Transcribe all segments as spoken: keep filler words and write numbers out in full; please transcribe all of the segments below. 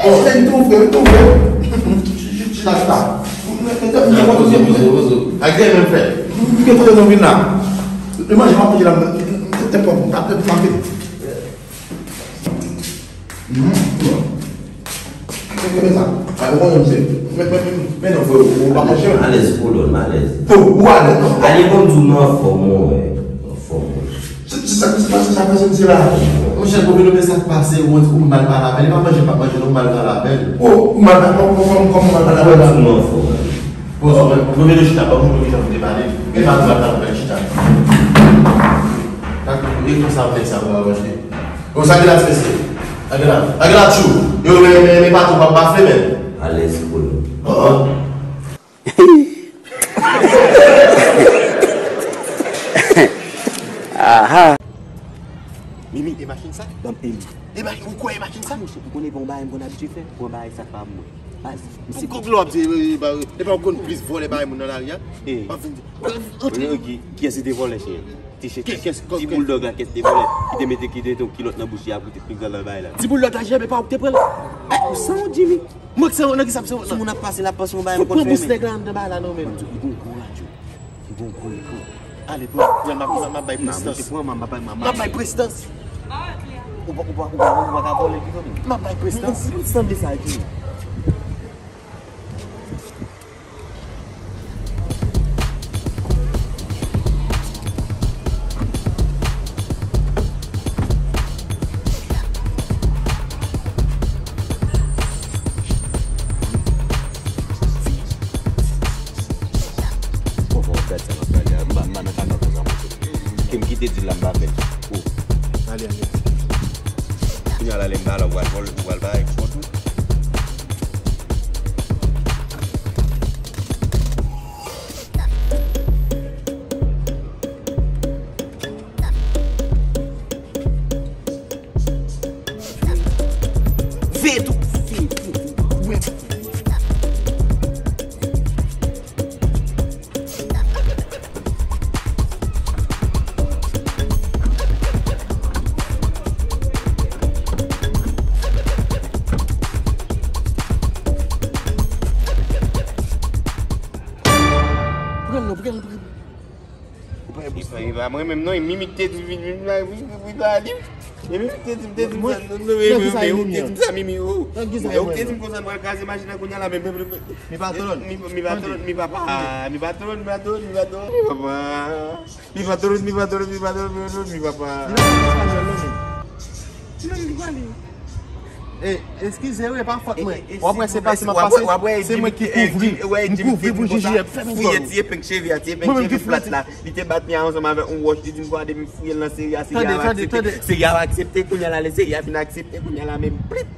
Oh, men tou vre, tou vre. Chita, chita. Mwen gen kote mwen vin la. Mwen gen kote mwen vin la. Manje m ap manje la, mwen te pran, mwen te pran. Mwen gen sa. A, ou konnen mwen se. Men, men, men, men non, frè, ou pa manje. Alèz, kolòn, alèz. Ou, ou alèz, non? Ale, bon, di w, mwen anfòm, mwen, anfòm, mwen. Se, se sa ki se pase, sa pase, misye la. Monchè, pou vin wè sa k pase, ou, ou mal pale avè l. E pa manje m ap manje, non, ou mal pale avè l. Oh, ou mal pale, kòman, kòman, kòman ou mal pale avè l la? Ou anfòm. Bon, bon, bon, vin chita, bon, bon, vin chita pou te pale. E pa mal pale, chita. E konsa, ou fè sa, ou va manje. Bon, sa gen la, mesye. Sa gen la. Sa gen la, tchou. Yo, men, men, men, patwon, pa, pa fè, men. Alèz, kolòn. Oh, oh. Aha. Mimi, e machin sa? Ban m Eli. E machin, ou kwè e machin sa? Monchè, ou konnen pa yon bagay m konn abitye fè? Pran bagay sa pa mwen. Baz, misye. Pou kòk lò ap di, e, e, ba, e pa w konn plis vòlè bagay moun nan lari a? E. W ap vin di, antre. Ok, kiyès ki te vòlè chen an? Ti chen, ti, ti bouldòg la, kiyès ki te vòlè? Ki te mete, ki te mete yon kilòt nan bouch li, ap koute pik nan bagay la. Ti bouldòg la, Jimmy, pa ou ki te pran l? Ou san wont, Jimmy. Mwen ki san wont, nan ki sa m san wont nan? Sou moun ap pase, l ap panse yon bagay m konn fè, men. Pran bous nèg la anndan bagay la, non, men. Ou gon gwo radyo. Ou gon gwo mikwo. Ale, pran, pran, m ap, m ap, m ap bay prestans. M ap bay prestans. Ou pa, ou pa, ou pa, ou pa ka vòlè l pito, non? M ap bay prestans. Ou sanble sa, Jimmy. Bon, bon, gad sa m ap gade a. M pa, m pa nan kaka konsa, monchè. Ke m kite di l la, m pa fè l. Oh. Ale, ale. Kounye a la, lè m pa la, ou pral vòlè, ou pral bay kont ou. Veye tou. Veye tou. Wè. Pran l non, pran l, pran l. Ou pa gen bous. E pa, e pa mwen menm non, e Mimi ki te di vin, vin, vin, vin, vin, vin pa li. E Mimi ki te di, te di sa, non, non, e, e, e, ou te di sa, Mimi, oh. E ou te di m konsa, m pral kraze machin nan kounye a la, men, men, men, mi patwon, mi, mi patwon, mi papa, mi patwon, mi patwon, mi patwon, mi papa. Mi patwon, mi patwon, mi patwon, mi patwon, mi papa. Li pa pale espanyòl non, men. Ti nonm ki pale. E, eskize wi, e pa fòt mwen. W ap wè se pase m ap pase, se mwen ki kouvri. M kouvri pou Jiji ap fè m fòl. Fouye ti epenk cheve a, ti epenk cheve plat la. Li te bat mi ansanm avèk yon wòch, li di m gade m fouye l nan seri a, seri a pa aksepte. Seri a pa aksepte, kounye a la, lè seri a fin aksepte, kounye a la, men plip.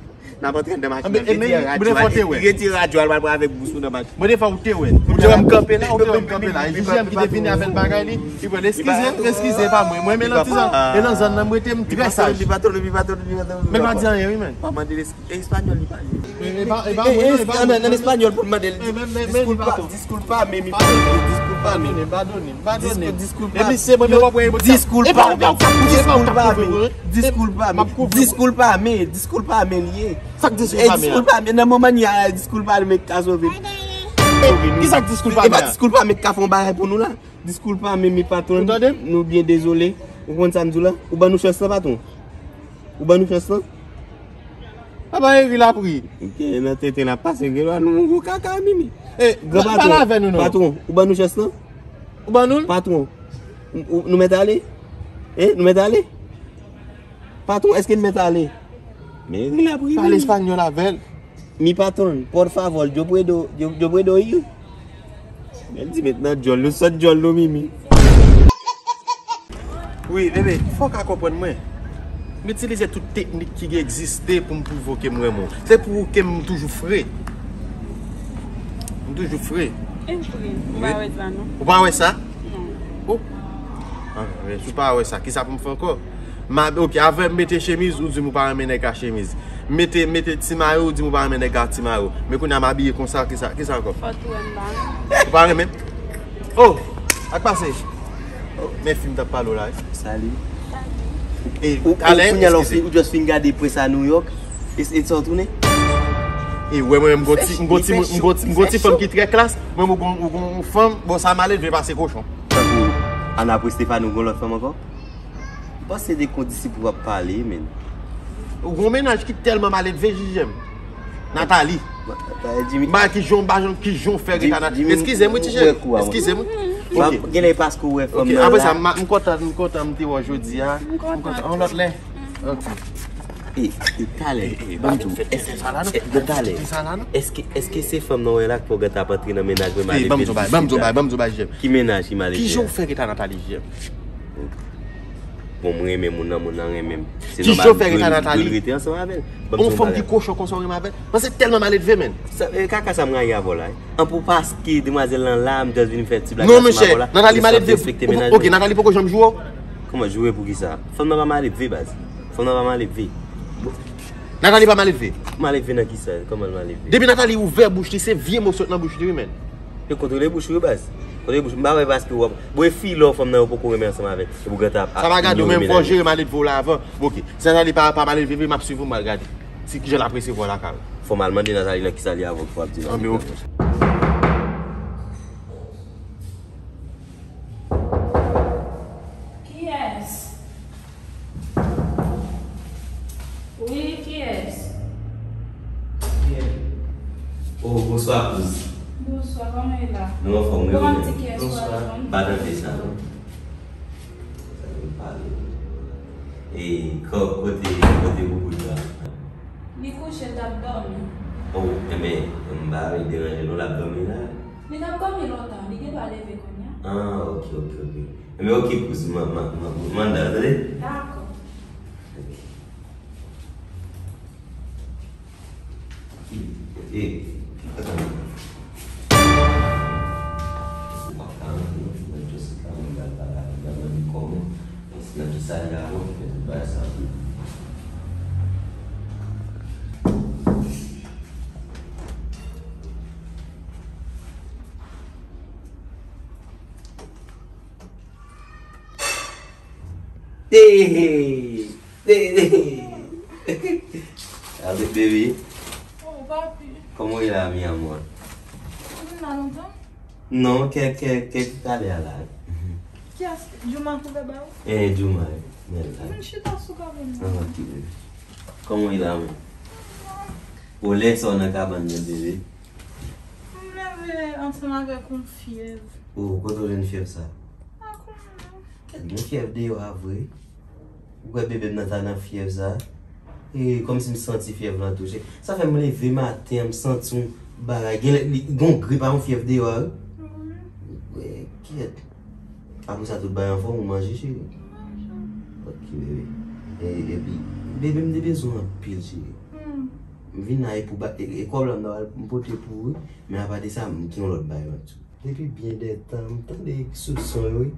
N ap antre anndan machin nan, retire radyo a, retire radyo a, l pral pran avèk bous ou nan machin. Mwen defwa ou te wè. Ou te wè m kanpe la, ou te wè m kanpe la. E Jiji a ki te vini avèk bagay li, li pral eskize, eskize pa mwen. Mwen, men nan ti zòn, men nan zòn nan, mwen te m trè saj. Li pa tande, li pa tande, li pa tande. Men pa di anyen wi, men. Pa mande l eskize. E espanyòl li pale. E pa, e pa mwen, e pa mwen. Nan espanyòl pou l mande l, disculpa, disculpa, men mi padone, disculpa, men. Padone, padone. Disculpa. Epi se mwen menm w ap wè. Disculpa, men. Disculpa, men. Disculpa, men. Disculpa, men. Disculpa, men, li ye. Sa k disculpa, men? Disculpa, men. Nan moman ni a, disculpa, men, ka sove. Kisa k disculpa, men? E pa disculpa, men, ka fè yon bagay pou nou la. Disculpa, men, mi patwon. Ou tande m? Nou byen dezole. Ou konn sa m di w la? Ou ban nou chans lan, patwon? Ou ban nou chans lan? Papa Eri l ap ri. Gen nan tenten l ap pase, gen lwa nou gwo kaka, Mimi. E, gran patwon, pale avè nou non. Patwon, ou ban nou chans lan? Ou ban nou l? Patwon, ou, ou, nou mèt ale? E, nou mèt ale? Patwon, èske n mèt ale? Men Eri l ap ri, Mimi. Pale espanyòl avè l. Mi patrón, por favor, yo puedo, yo, yo puedo ir? Bèl ti met nan djòl nou, sòt djòl nou, Mimi. Wi, bebe, fò w ka konprann mwen. M itilize tout teknik ki egziste pou m pwouve w ke m renmen w. Se pou ou ke m toujou fre. M toujou fre. E vre, ou pa wè sa, non? Ou pa wè sa? Non. Oh. Ah, men si w pa wè sa, kisa pou m fè ankò? Ma, ok, avè m mete chemiz, ou di m ou pa renmen nèg a chemiz. Mete, mete ti mayo, ou di m ou pa renmen nèg a ti mayo. Men kounye a m abiye konsa, kisa, kisa ankò? Fò tou wè m pa renmen. Ou pa renmen? Oh! Sa k pase? Oh, men fi m t ap pale w la, wi. Salut. E, ou, ou, ale, kounye a la, ou eskize. Ou just fin gade Prince a New York? E, e sa w tounen? E wè mwen menm, m gon ti, m gon ti, m gon ti, m gon ti fanm ki trè klas, mwen m gon, m gon yon fanm, bon, sa maledve pase kochon. Tankou Ana pou Estefani, ou gon lòt fanm ankò? M panse de kondisip ou ap pale, men. Ou gon mennaj ki tèlman maledve, Jijèm. Nathalie. Ba, kijan, ba, kijan fè reta nan. Eskize m, wi, Jijèm. Eskize m, wi. Ok. Genlè paske ou wè fanm nan la. Apre sa, m kontan, m kontan m te wè w jodi a. M kontan. Yon lòt lè. Ok. E, e talè, ban m di w, èske, e, talè, èske, èske se fanm nan w wè la k fè w gentan ap antre nan mennaj mwen maledve? Ban m di w bagay, ban m di w bagay, ban m di w bagay, Jijèm. Ki mennaj ki maledve a? Kijan w fè reta Nathalie, Jijèm? Bon, mwen renmen moun nan, moun nan renmen m. Se nòmal, m dwe, m dwe rete ansanm avè l. Yon fanm ki kochon konsa w renmen avè l? Mwen se tèlman maledve, menn. Sa, e, kaka sa m rayi avè w la, wi. An pou paske demwazèl lan la, m just vin fè ti blag ansanm avè w la. Non, mesye, Nathalie maledve. Ok, Nathalie poko janm joure w? Kòman joure pou kisa? Fanm nan pa maledve, baz. Fanm nan pa maledve. Nathalie pa maledve? Maledve nan kisa? Kòman l maledve? Depi Nathalie ouvè bouch li, se vye mo sot nan bouch li, wi, menn. Yo kontwole bouch ou, wi, baz. Kontwole bouch ou. M pa wè paske w ap, bon, e fi lò fanm nan yo poko renmen ansanm avè l. E pou gentan ap, ap inyore mennaj mwen. Sa pa gade w menm, fò w jere maledve w la avan. Bon, ok. Si Nathalie pa, pa maledve vre, m ap swiv ou, m al gade. Si kijan l ap resevwa w lakay ou. Fò m al mande Nathalie nan kisa li avè w pou ap di nan. Anben, ok. Kiyès? Wi, kiyès? Oh, bonswa, kouz. Bonswa, kòman w ye la? Nou anfòm, wi, ou menm? Bonswa. Pa tande sa, non. Sa nou pale. E, kò-, kote, kote Boubou la? Li kouche, l t ap dòmi. Oh, enben, m pa vle deranje non, l ap dòmi la. Li t ap dòmi lontan, li gen dwa leve kounye a. Ah, ok, ok, ok. Enben, ok, kouz, m, m, m, m mande, tande? Dakò. Ok. E, e, atann. Ou pa ka antre nan dosye sa, mwen pral pale avèk Dam nan, li kòman, nan kisa li avan, fè tout bagay sa pou li. Hey, hey, hey, hey. Avèk bebe. Oh, papi. Kòman w ye la, mi amor? Ou vin la lontan? Non, kèk, kèk, kèk talè a la. Kiyès? Jouma kouvè ba ou? Eh, Jouma, men la. Vin chita sou kabann nan. Ah, ok, bebe. Kòman w ye la, men? Olè sa w nan kabann nan, bebe. M leve ansanm avèk yon fyèv. Oh, kote w jwenn fyèv sa? Pa konnen. Kèt, gen fyèv deyò a vre. Ou kwè bebe m nan ta nan fyèv sa? E, kòmsi m santi fyèv lan touche. Sa fè m leve maten an, m santi yon bagay. Gen lè, li, gon grip a yon fyèv deyò a, wi. Wi. Wi, kèt. Apre sa, tout bagay anfòm, ou manje, cheri? Manje. Ok, bebe. E, epi, bebe, m te bezwen w anpil, cheri. Hmm. M vin la, e pou ba-, e, e kòb la, m ta pral, m pote pou ou, wi. Men apa de sa, m gen yon lòt bagay pou m di w. Depi byen dè tan, m tande sou son yo, wi.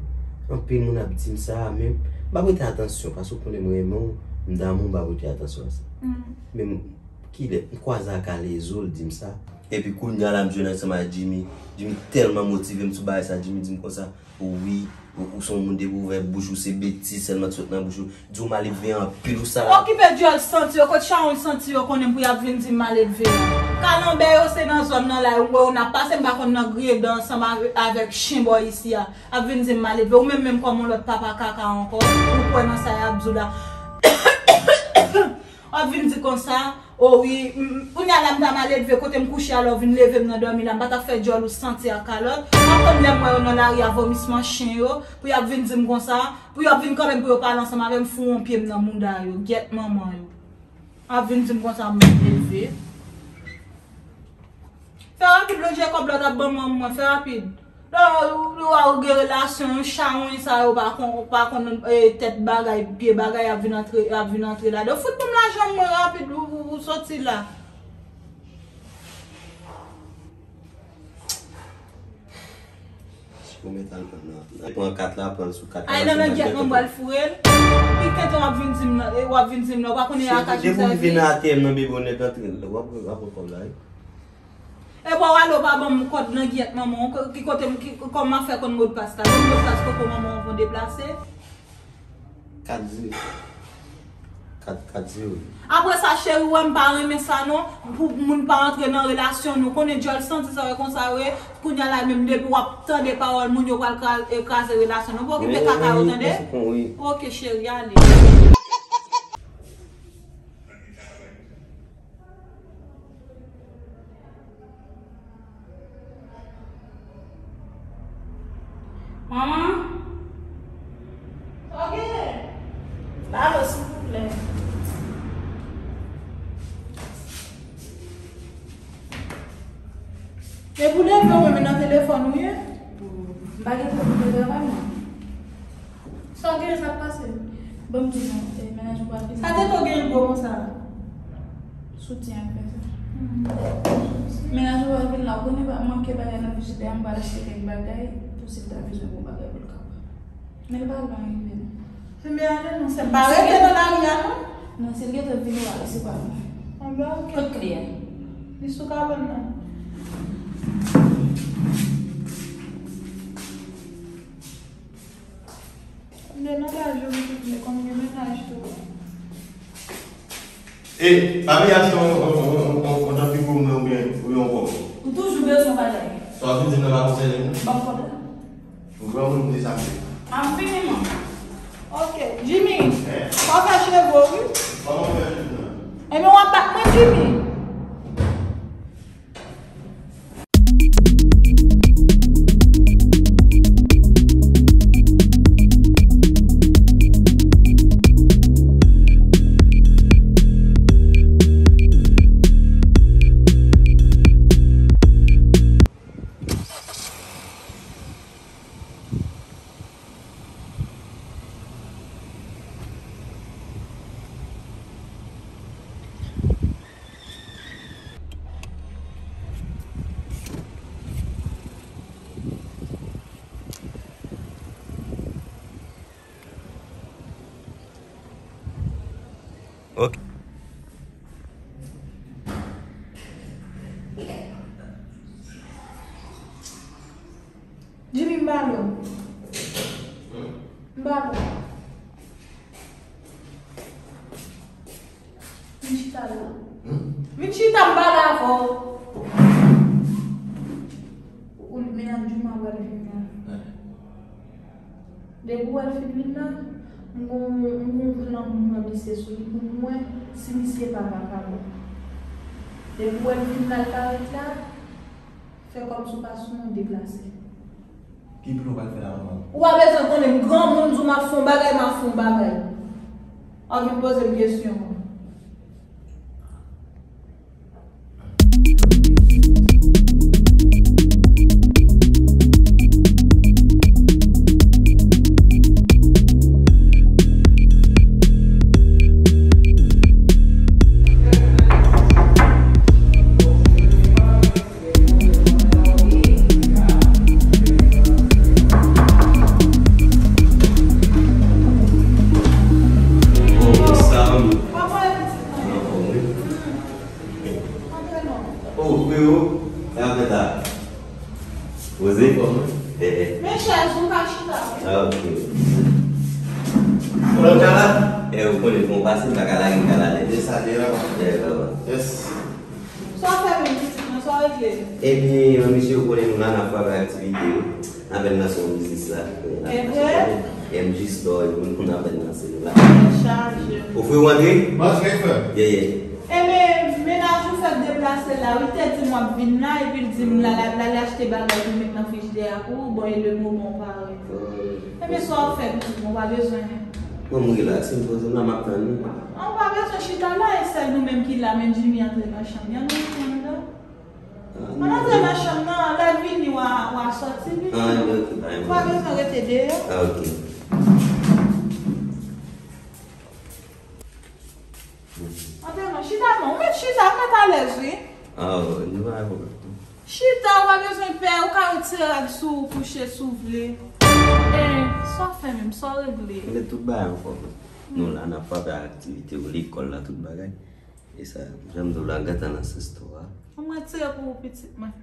Anpil moun ap di m sa, men m pa prete atansyon, paske w konnen m renmen w, m damou, m pa prete atansyon a sa. Mm. Men m, kilè, m kwaze ak Alezo, l di m sa. Epi kounye a la, m jwenn ansanm ak Jimmy. Jimmy tèlman motive m sou bagay sa, Jimmy di m konsa, wi, ou, ou se yon moun depi w ouvè bouch ou, se betiz sèlman k sot nan bouch ou. Di w maledve anpil ou sa la. Okipe dyòl santi yo, kot chawony santi yo konnen pou y ap vin di m maledve. Kalanbè yo se nan zòn nan la yo, m wè yo n ap pase, m pa konn nan griye dan ansanm ave-, avèk chen bò isi a. Ap vin di m maledve. Ou menm menm kòm yon lòt papa kaka ankò, ou kwè nan sa y ap di w la. W ap vin di konsa, O wi, m, kounye a la m ta maledve, kote m kouche a la w vin leve m nan dòmi la, m pa t ap fè dyòl ou santi ak kalòt. W ap konn lè m wè yo nan lari a vomisman chen yo, pou y ap vin di m konsa, pou y ap vin kanmenm pou yo pale ansanm avè m, fou yon pye m nan mouda yo, gyèt manman yo. W ap vin di m konsa m maledve. Fè rapid, Lodje, kòb la w t ap ban m an, mwen, fè rapid. Lè w, lè w gen relasyon, chawony sa yo pa konn, pa konn, eh, tèt bagay, pye bagay ap vin antre, ap vin antre ladan. Fout pou m lajan mwen rapid, ou, ou, ou soti la. Si w mèt al pran nan, pran kat la, pran l sou kat la. Ay, nan langyèt mwen, m pral foure l. Pi tenten w ap vin di m nan, eh, w ap vin di m nan, w pa konnen a ka chita vini. Depi w rive nan A T M nan, bebe, w nèk antre l. W ap, w ap pran kòb la, wi. E bò w ale w pa ban m kòd langyèt manman w, ki kote m, ki, kòman m ap fè konn modpas la? Konn modpas koko manman w avan w deplase? Kat zewo. Kat, kat zewo. Apre sa, cheri, w wè m pa renmen sa non. Pou moun pa antre nan relasyon nou. Konnen djòl santi sa, w wè konsa yo ye. Kounye a la menm, depi w ap tande pawòl moun, yo pral kra-, e, kraze relasyon nou. Pa okipe kaka yo, tande? Wi, wi. Ok, cheri, ale. Manman? Sa w genyen? Balo, silvouplè. E pou leve w menm nan telefòn ou ye? M pa gen tan pou travay, non. Sa w genyen, sa k pase? Ban m di nou, e, mennaj ou pa vin. Sa tete w genyen gwo konsa? Soutyen ak fè sa. Mennaj ou pa vin la, ou konnen pa manke bagay nan frijidè a, m pral achte kèk bagay pou si l ta bezwen bon bagay pou l ka pran. Men li pa vle anyen vin. Fime ale non, sè m pa rete nan lari a non. Non, si l gentan vini, w a resevwa l. Anben, ok. Kot kle a? Li sou kabann nan. M te nan laj yo, m te vle konn gen mennaj tou. E, pa vin achte yon, yon, yon, yon, yon, yon tanpikou mwen oubyen, oubyen yon kòb. Ou toujou bezwen bagay. Sa w ap vin di m nan pa konsène m? Ban m kòb la. Ou granmoun di sa m di. A, m fini, non. Ok, Jimmy. Hein? Fò fè cheve w, wi. Kòman fè cheve nan? Ebyen, w ap bat mwen, Jimmy. Ok. Jimmy, m ba l ou. M ba l ou. Vin chita la. Hmm? Vin chita, m pale avè w. Ou, mennaj Jouma pral vin la. Eh. Depi w wè l fin vin la, m gon, m gon plan pou m pran misye sou li pou m wè si misye pa vakabon. Depi w wè l vin la, l parèt la, fè kòmsi w pa sou yon deplase. Ki plan w pral fè la, manman? Ou pa bezwen konnen, m granmoun, di w m ap fè yon bagay, m ap fè yon bagay. W ap vin poze m kesyon. Oh, freo, sa ap fèt la? Poze. Eh, eh. Men chèz ou ka chita, wi. Ah, ok. Ou nan kay la? Eh, ou konnen fò w pase, m pa ka lage kay la nèt. Yes, sa te la. Eh, papa. Yes. Sa w fè menm pitit mwen, sa w regle? Ebyen, misye, ou konnen nou la, n ap frape aktivite yo. N ap vin lanse yon biznis la. E vre? E m jis dò, epi nou n ap vin lanse nou la. Chaje. Ou frè w antre? Bòs, kèk frè. Ye, ye. Ebyen, mennaj ou fèk deplase la, wi, te di m w ap vin la, epi l di m l al, l al achte bagay pou met nan frijidè a pou ou, bon, e le moman w pa rete. Ebyen, sa w ap fè pitit mwen, w pa bezwen. Bon, m relaks, m poze m la, m ap tann ou. An, w pa bezwen chita la, e sèl nou menm ki la, men Jimmy antre nan chanm li, an nou antre anndan. Ann antre nan chanm nan, lè l vini, w a, w a sòti, vini. Ah, ok, pa gen pwoblèm. Ou pa bezwen rete deyò. Ah, ok. Antre non, chita non. Ou mèt chita, ou mèt alèz, wi. Ah, nou pa gen pwoblèm. Chita, ou pa bezwen pè, ou ka retire rad sou ou, kouche si w vle. Eh, sa w fè menm, sa w regle? Mete tout bagay anfòm. Nou la, n ap frape ak aktivite yo, lekòl la, tout bagay. E sa, jan m di w la, gentan nan sèz twa. An m retire pou ou, pitit mwen.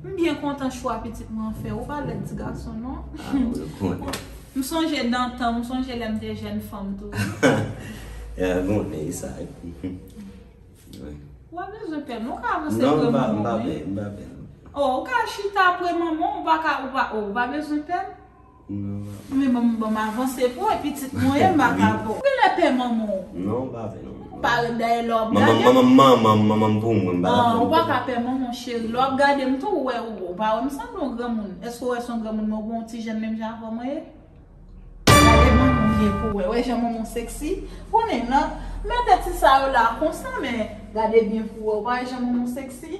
M byen kontan chwa pitit mwen fè. Ou pa lèd ti gason, non. Ah, ou kontan. M sonje dan tan, m sonje lè m te jèn fanm tou. Ya, bon, e sa. Wi. W pa bezwen pè, non, w ka avanse vre manman, wi. Non, m pa, m pa pè, m pa pè, non. Oh, ou ka chita apre manman, ou pa ka, ou pa, oh, ou pa bezwen pè. Non, m pa pè. Men ban m, ban m avanse pou w, e pitit mwen, m pa ka pè w. Ou genlè pè manman w. Non, m pa pè, non. Pa ret dèyè lè w ap gade m. Manman, manman, manman, manman m pou mwen, m pa pè. Ah, ou pa ka pè manman w, cheri. Lè w ap gade m tou, ou wè, ou, ou pa wè m sanble yon granmoun. Èske w wè se yon granmoun, mwen, ou gon ti jèn menm jan avè mwen ye? Gade manman w byen pou wè. Wè jan manman w sexy. Konnen nan, mete ti sa yo la konsa, men gade byen pou wè. Ou pa wè jan manman w sexy?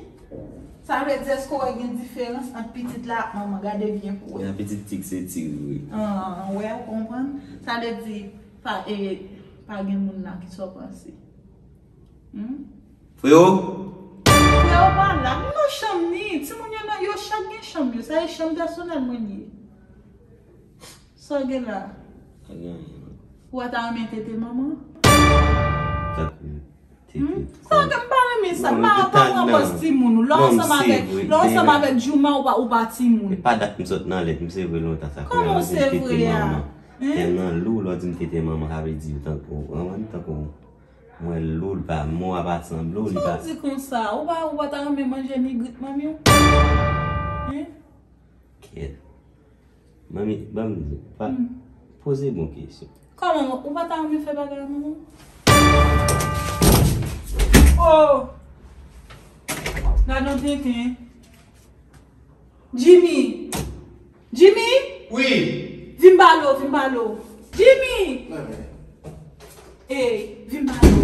Sa vle di, èske w wè gen diferans ant pitit la ak manman? Gade byen pou wè. Ya, pitit tik se tik vre. Ah, wè, ou konprann? Sa vle di, pa, e, pa gen moun la, kisa w panse? Hmm? Frewo? Frewo pa la. M nan chanm ni. Timoun yo nan, yo chak gen chanm yo. Sa e chanm pèsonèl mwen li ye. Sa w gen la? Pa gen anyen, non. Ou pa ta renmen tete manman? Tankou tete. Hmm? Sa w gen, m pa renmen sa. M pa, pa pran pòz timoun ou. Lè w ansanm avèk, lè w ansanm avèk Jouma, ou pa, ou pa timoun. E pa dat m sot nan lèt, m se vre lontan sa. Kòman w se vre a? Tèlman lou, lè w di m tete manman, sa vle di tankou, ou konprann, tankou mwen lou, li pa, mo a pa sanble w, li pa. Sa w di konsa? Ou pa, ou pa ta renmen manje migrit manmi w? Hein? Kèt. Manmi, ban m di, pa, poze bon kesyon. Kòman, ou pa ta renmen fè bagay ak manman w? Oh! Gad yon tenten. Jimmy! Jimmy! Wi! Vin m pale w, vin m pale w. Jimmy! Wi, men. Ey, vin m pale w.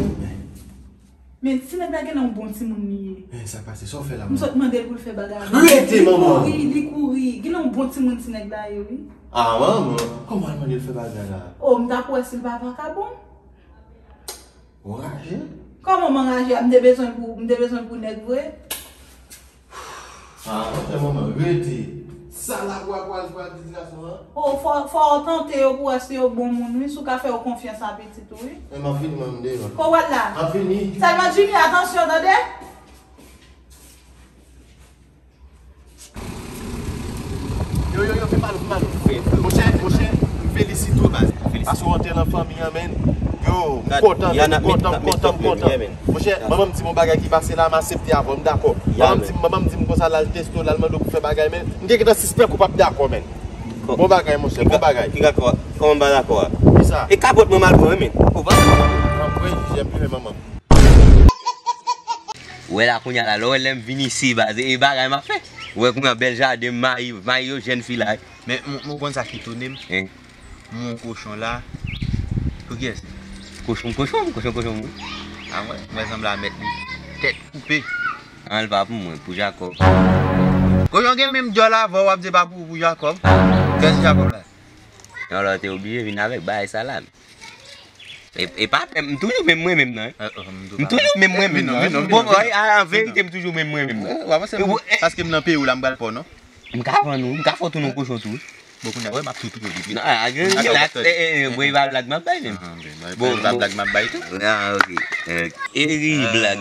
Men, ti nèg la genlè yon bon timoun li ye. Men, sa k pase? Sa w fè la, manman? M sot mande l pou l fè bagay avè m. Rete, manman! Li kouri, li kouri. Genlè yon bon timoun ti nèg la ye, wi. Ah, manman! Kòman w al mande l fè bagay la? Oh, m t ap wè si l pa vakabon. Ou anraje? Kòman m anraje a? M te bezwen l pou, m te bezwen l pou nèg vre. Ah, monchè, manman, rete. Sa la pou al, pou al, pou al di ti gason an? Oh, fò, fò w tante yo pou wè si yo bon moun, wi, si w ka fè yo konfyans a pitit ou, wi. Men m ap vini, mwen, m deyò. Ko w al la? M ap vini. Sèlman Jimmy, atansyon, tande? Yo, yo, yo, fè pale, fè pale. Monchè, monchè, m felisite w, baz. Paske w antre nan fanmi an, men. Yo, m kontan, men, m kontan, m kontan, m kontan. Monchè, manman m di m yon bagay ki pase la, m aksepte avè w, m dakò. Manman m di m, manman m di m konsa, l al teste w, l al mande w pou fè bagay, men. M te gentan sispèk ou p ap dakò, men. Bon bagay, monchè, bon bagay. Ki dakò? Kòman m pa dakò a? Kisa? E kapòt mwen m al pran, men. Ou pa. Anmwey, jèm li, men manman m. Ou wè la kounye a la, lè w wè lè m vin isi, baz, e bagay m ap fè. Ou wè kounye a bèl jaden, m mayi, mayi yo jèn fi la. Men, m, m konn sa ki etone m. Hein? M wè yon kochon la. Pou kiyès? Kochon, kochon, kochon, kochon, wi. A mwen, mwen sanble a mèt li. Tèt koupe. An, l pa pou mwen, pou Jakòb. Kochon gen menm dyòl avè w, w ap di pa pou, pou Jakòb. Kiyès Jakòb la? Non, lè w te oblije vin avèk bagay sa la. E, e pa pè, m toujou menm mwen menm nan, hein. M toujou menm mwen menm nan, hein. Bon, an verite, m toujou menm mwen menm nan. Paske m nan peyi w la, m pral pè w, non? M ka vann ou, m ka fè w tounen yon kochon tou, wi. Bon, kounye a, wè, m ap tou touye w depi. Non, a, a, e, e, e, bon, e pa blag m ap bay menm. Bon, e pa blag m ap bay tou. Ah, ok. E ri blag.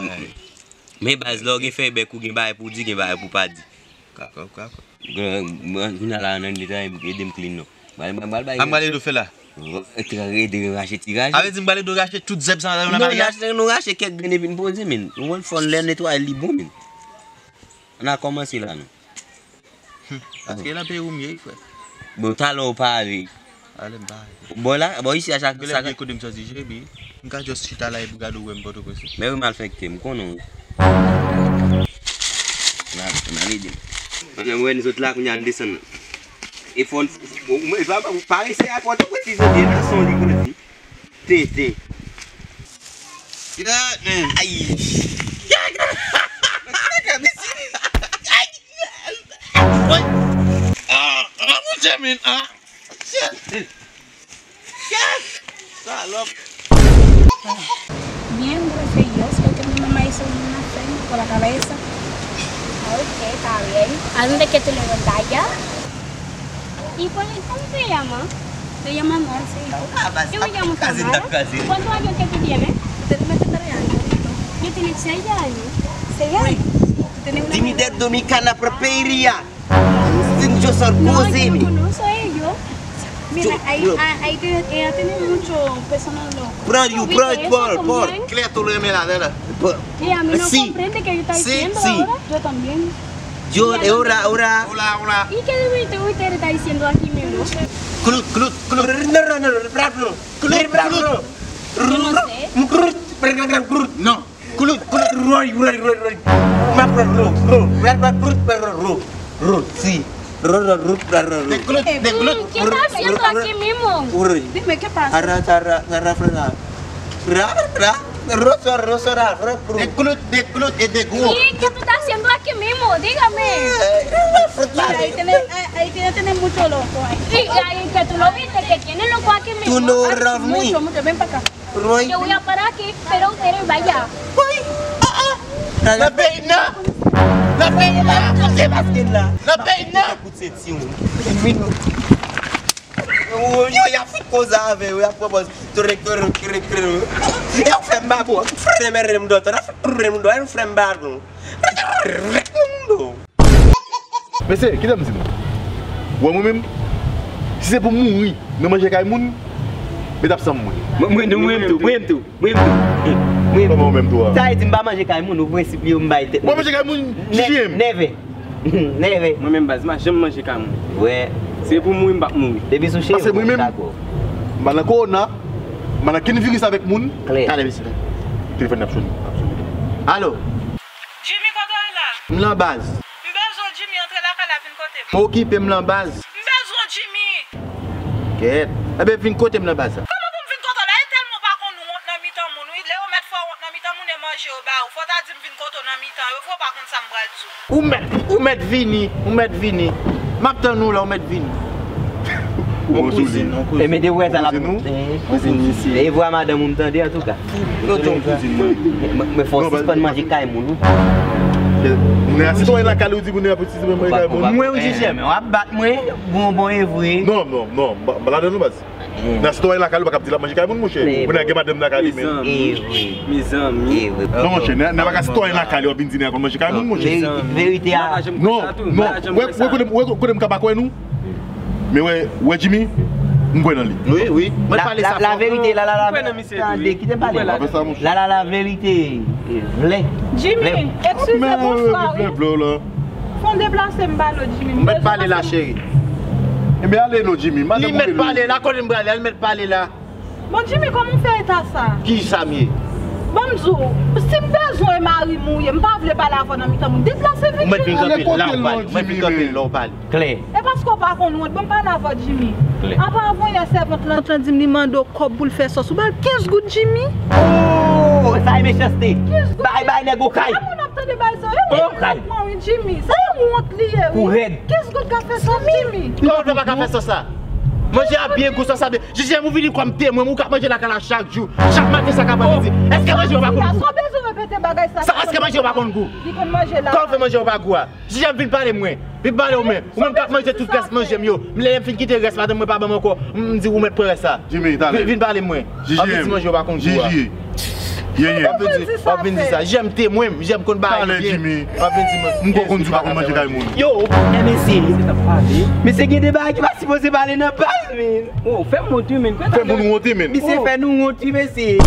Men baz, lè w gen fè bèk, ou gen bagay pou w di, gen bagay pou w pa di. Kakò, kakò. Mwen, kounye a la, nan netwaye, ede m clean non. Mwen, mwen, mwen, bay. A m pral ede w fè la. Ede rache ti raje. A vle di m pral ede w rache tout zèb sa nan mayi a? Non, nou rache kèk grenn epi n poze, men. Nou konn fò n lè netwaye li bon, men. Ann al kòmanse la, non. Paske nan peyi w m ye, wi, frè. Bon, talè w pale. Ale m pale. Bon, la, bon, isi a sa, sa gen kote m sòti, J B. M ka just chita la epi gade w wè m Pòtoprens. Men wi, malfektè, m konnen w. N a, n a ede m. Mwen, mwen, zot la, kounye a, n desann nan. E fò n, bon, mwen, pa, pa, pa eseye a Pòtoprens, li soti nan son li grandi. Tenten. Gad, men. Ay. Gad, gad. Gad, gad, mesye. Ay. Woy! Ah, ah, mon Dieu, men, ah! Shit! Shit! Salòp! Bien, gracias a Dios, porque mi mamá hizo una fe por la cabeza. Ok, está bien. ¿A dónde que tú le vas allá? ¿Y por cómo se llama? Se llama Nancy. ¿Qué me llamo Tamara? ¿Cuántos años que tú tienes? Yo tiene seis años. ¿Seis años? Tú tienes una... Dimi de Dominicana, pero peiria. Sin yo sor... No, yo no conozco a ellos. Ahí, ahí te, ella tiene mucho personal loco. Pran, you pran, Paul, Paul. Claire, tú lo me la, la, la. Y a mí no comprende qué yo está diciendo ahora. Yo también. Yo, es hora, hora. Hola, hola. ¿Y qué usted, usted está diciendo aquí mismo? Clut, clut, clut. No, no, no, no, no. Clut, clut. Yo no sé. No. Clut, clut, roy, roy, roy, roy. Ma pro, ro, ro, ra, ra, clut, ra, ra, ro, ro, sí. Ro, ro, ro, ra, ra, ro. De clut, de clut. ¿Qué está haciendo aquí mismo? Dime, ¿qué pasa? Ara, ara, ara, fra, ra, ra, ro, so, ro, so, ra, ro, ro. De clut, de clut, es de gro. ¿Y qué tú estás haciendo aquí mismo? Dígame. Mira, ahí tiene, ahí, ahí tiene, tiene mucho loco ahí. Sí, ahí que tú lo viste, que tiene loco aquí mismo. Tú no, Ralph, mucho, mucho. Ven para acá. Roy. Yo voy a parar aquí, pero ustedes vaya. Roy, ah, ah. La pena. La pena. Kote basket la? La pena. Kout senti w. Yo, y ap fout koze avè yo, y ap pwopoz. Yo fè m babou. Frè m dòt. Frè m dòt. Frè m babou. Mesye, kite m di nou. Ou wè mwen menm, si se pou m mouri nan manje kay moun, met ap sanm mwen. Mwen, mwen, mwen menm tou, mwen menm tou, mwen menm tou. Mwen menm tou. Kòman ou menm tou a? Sa vle di m pa manje kay moun, ou prensip li yo m bay tèt. Ou pa manje kay moun, J J M? Nève. Nève. Mwen menm baz, m pa janm manje kay moun. Wè. Se pou mouri, m p ap mouri. Depi sou cheve, m dakò. Paske mwen menm, m pa nan kowona, m pa nan kenn viris avèk moun. Klè. Talè, mesye. Telefòn nan ap sonnen. Alo. Jimmy, kote w ye la? M nan baz. M bezwen w, Jimmy, antre lakay la, vin kote m. M okipe, m nan baz. M bezwen w, Jimmy. Kèt. Enben, vin kote m nan baz la. Kòman pou m vin kote w la? E tèlman w pa konn wont nan mitan moun, wi. Lè yo mèt fè w wont nan mitan moun, e manje yo ba ou. Fò w ta di m vin kote w nan mitan yo, vre w pa konn sa m pral di w. Ou mèt, ou mèt vini, ou mèt vini. M ap tann ou la, ou mèt vini. Ou bon kouzin, ou kouzin. E mete wè sa la. Kouzin ou? Kouzin misye. E vwa madanm ou m tande, antouka. Non, non, kouzin mwen. Men, men fò w sispann manje kay moun, wi. Moun nan sitwayen lakay ou di moun nan ap sispann manje kay moun. Mwen, wi, J J M, w ap bat mwen, bon, bon, e vre. Non, non, non, m pa, m pa ladan non, baz. Nan sitwayen lakay ou pa kab di l ap manje kay moun, monchè. Moun nan gen madanm lakay li menm. Mezanmi. Non, monchè, nan, nan pa ka sitwayen lakay li w ap vin di nèg la konn manje kay moun, monchè. Verite a. Non, non. Wè, wè kote, wè kote m ka pa kwè nou. Men wè, wè Jimmy, m kwè nan li. Wi, wi. Mwen pale sa fò. La verite, la, la, la. Tande, kite m pale. La, la, la verite. Vle. Jimmy, eskize, bonswa, wi. Fon deplase m pale w, Jimmy. M mèt pale la, cheri. Enben ale non, Jimmy. Li mèt pale la, kote m prale, al mèt pale la. Bon, Jimmy, kòman w fè eta sa? Ki sa m ye? Bon, m di w, si m bezwen e mari m ou ye, m pa vle pale avè w nan mitan moun. Deplase vin. Ou mèt vin kanpe la w pale. Ou mèt vin kanpe la w pale. Klè. E paske w pa konn wont, bon, m pale avè w, Jimmy. Klè. Apa avan yè sèvant lan, lan di m li mande w kòb pou l fè sòs. Ou ba l kenz goud, Jimmy. Oh, sa e mechanste. Kenz goud. Bay, bay nèg okay. Sa moun ap tande bay sa yo. Wi, okay. Pran wi, Jimmy. Sa yon wont li ye, wi. Ou rèd. Kenz goud ka fè sòs, Jimmy. Kòman w fè pa ka fè sòs sa? Manje a byen gou, sòs a byen. J J M, ou vini kòm temwen, ou k ap manje lakay la chak jou. Chak maten, sa k ap manje. Èske manje yo pa konn gou? Sa w bezwen repete bagay sa? Sa, èske manje yo pa konn gou? Li konn manje la. Kòman w fè manje yo pa gou a? J J M, vin pale mwen. Vin pale w men. Ou menm k ap manje tout rès manje m yo. M lè m fin kite rès madanm mwen pa ban m ankò. M di ou mèt pran rès sa. Jimmy, talè. Vin, vin pale mwen. J J M. W ap vin di manje yo pa konn gou a. J J. Ye, ye. W ap vin di sa. J J M temwen m, J J M konn bagay yo byen. W ap vin di mwen. M konn di ou pa konn manje kay moun. Yo, e mesye. Mesye gen de bagay ki pa sipoze pale nan baz, men. Oh, fè m wont wi, men. Fè moun wont wi, men. Misye fè nou wont wi, mesye.